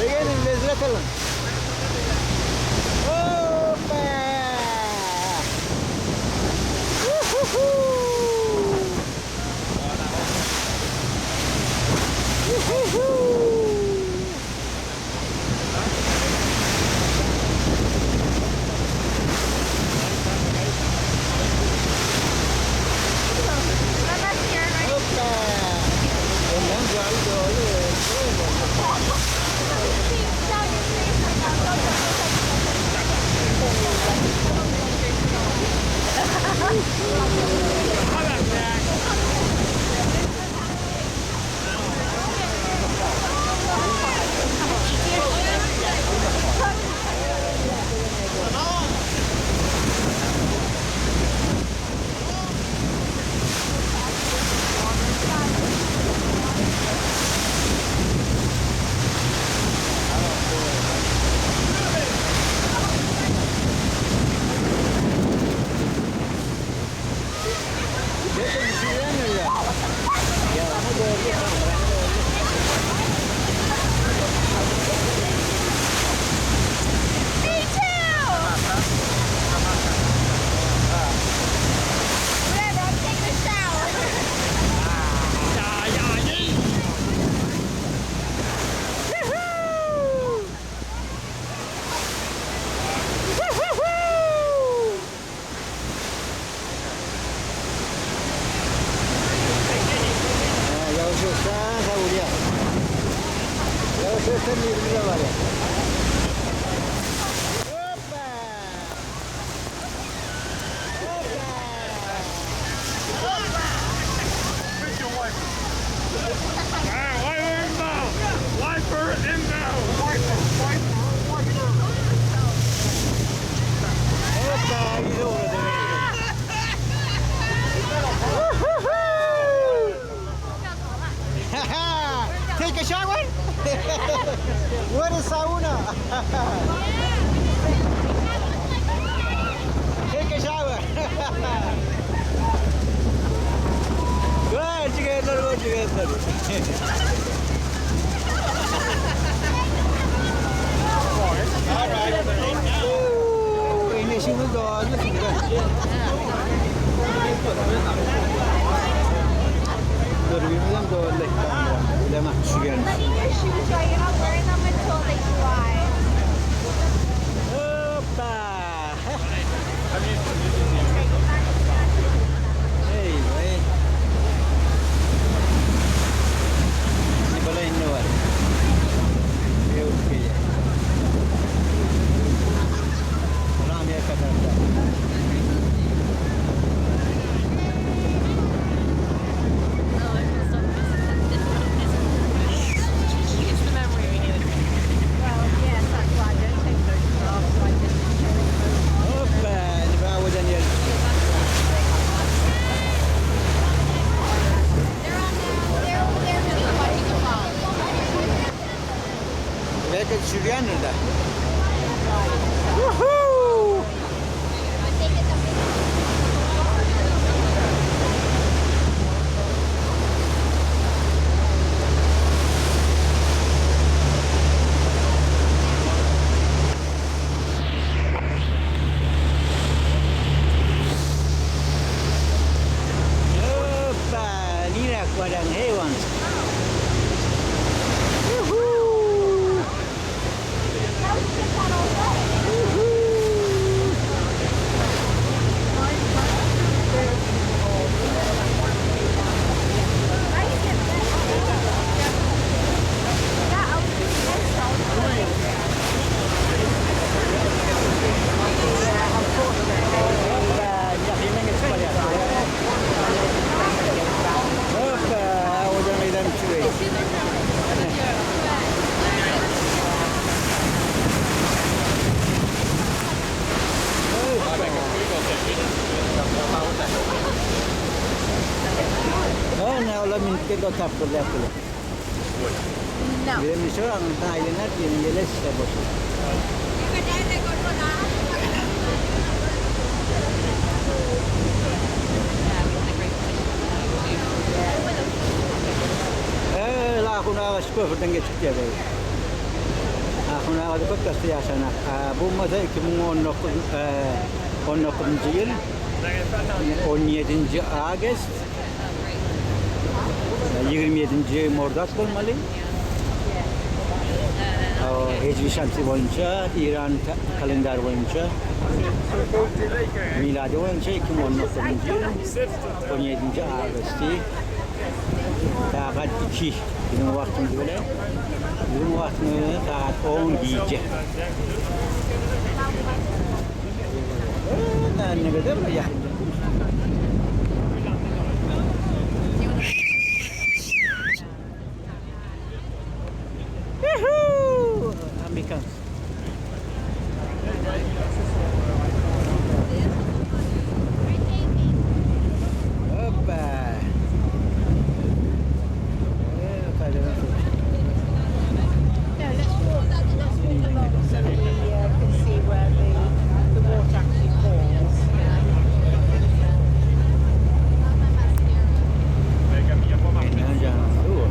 Begenin lezzet alın. Hoppa! Uhuhu! Uhuhu! Hoppa! Me too! Whatever, I'm taking a shower. Wiper inbound! Wiper, wiper, wiper! Hoppa, güzel oldu. Take a shower? What is sauna? Take a shower. Go, together, go together. İneşimiz doğanlı Görgümüzden doğanlı. Bilemem şu gelmiş. Let me your shoes dry. You're not wearing them until they dry. Hoppa! Hey, hey. Bala inne var. Yok ki. Ramiye kadar da. It's the memory we needed. Well, yes, that's why I don't take photographs. So I just Hoppa! Bravo Daniel. They're on now. They're over there just watching the fall. Belki sürüyendir de. Woohoo! Hoppa! Nira kwadan heyvan. Woohoo! Woohoo! Hoppa! Yakından geçip Hoppa! Oradan gidelim şuraya. Oh, na wala min kilo tapos yapılı. No. Bir de an aileler yeni yeles işte boşu. Eh, la kuna şoförden geçip diye böyle. Konakada köp daşda ýaşanak. Bu bolmasa 2019 19-njy ýyl 17-nji awgust 27-nji mordat bolmaly. Hijri şemsi boýunça, Iran kalendary boýunça, milady boýunça 2019-njy ýylyň 17-nji awgusty sagat 2 biziň wagtymyz bilen biziň wagtymyz bilen sagat 10 gije. Ne kadar yakın. Woohoo! Amerikans. Hoppa. Evet, hadi nasıl? No, let's walk along so we can see where the water actually falls. Ne canlısı o?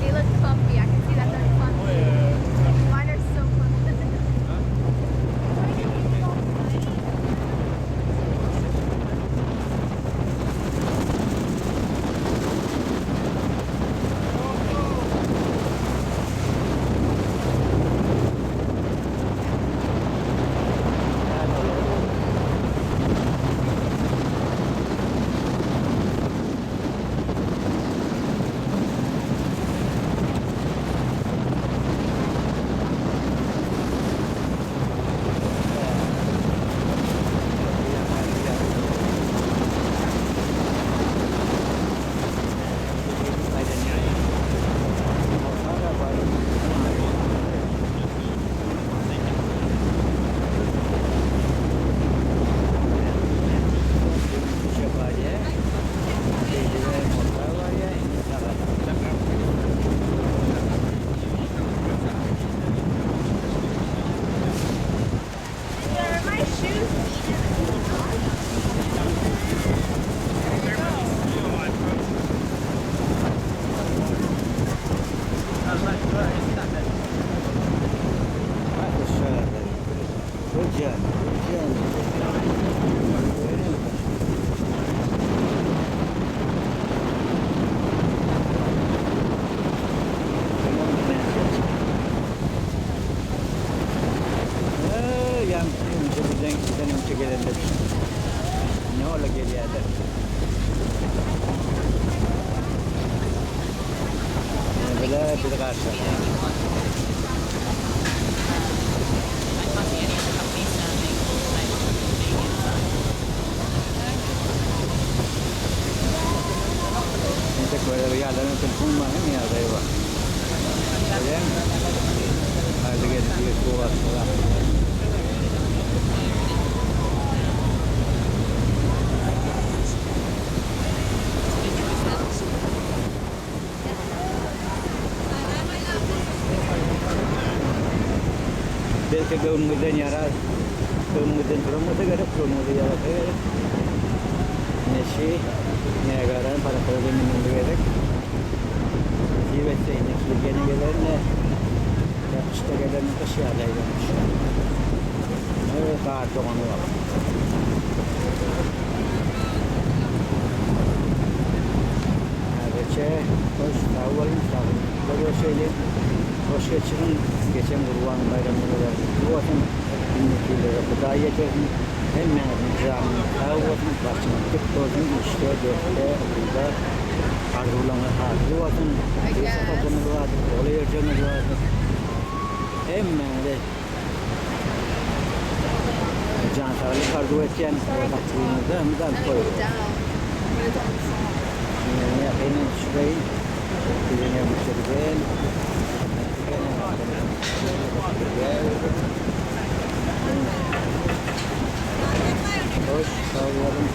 They look clumpy. I can see that they're clumpy. Mine are so clumpy. Are my shoes Hocam, hocam. Bizden önce gelenler. Ne ola gelýärler. Böyle bir karşı. I can't see any other company standing like being inside. Entek böyle bir yerlerin telefon var mı ya dayı var. Öyle mi? Hadi gel bir su var falan. Belki gömgüden yarar, gömgüden duramasa gerek, gömgüden yarasa gerek. Neşi, neye garan, para para minimum gerek. Nasip etse indiki gene gelenle yapışta gelen kış yağdaymış. Evet, ağır doğanı var. Geçe, hoş, sağ olun, sağ olun. Görüşelim. Hoş geçirin. Geçen Kurban Bayramı da kutlu olsun. Binlikilere Huday yetirsin. Hemmäniziň janyňyz sag bolsun, başyňyz dik bolsun, işde, dersde, okulda arzuwlaryňyz hasyl bolsun. Bir sapajyňyz bardyr, ola ýerjeňiz bardyr. Hemmäňize jan saglyk arzuw etýän gatlygyňyzda mydam And it koy. goes down when it's on the song. Yakinen düşüreyim. Birine müşteriden. Hoş, sağ olun.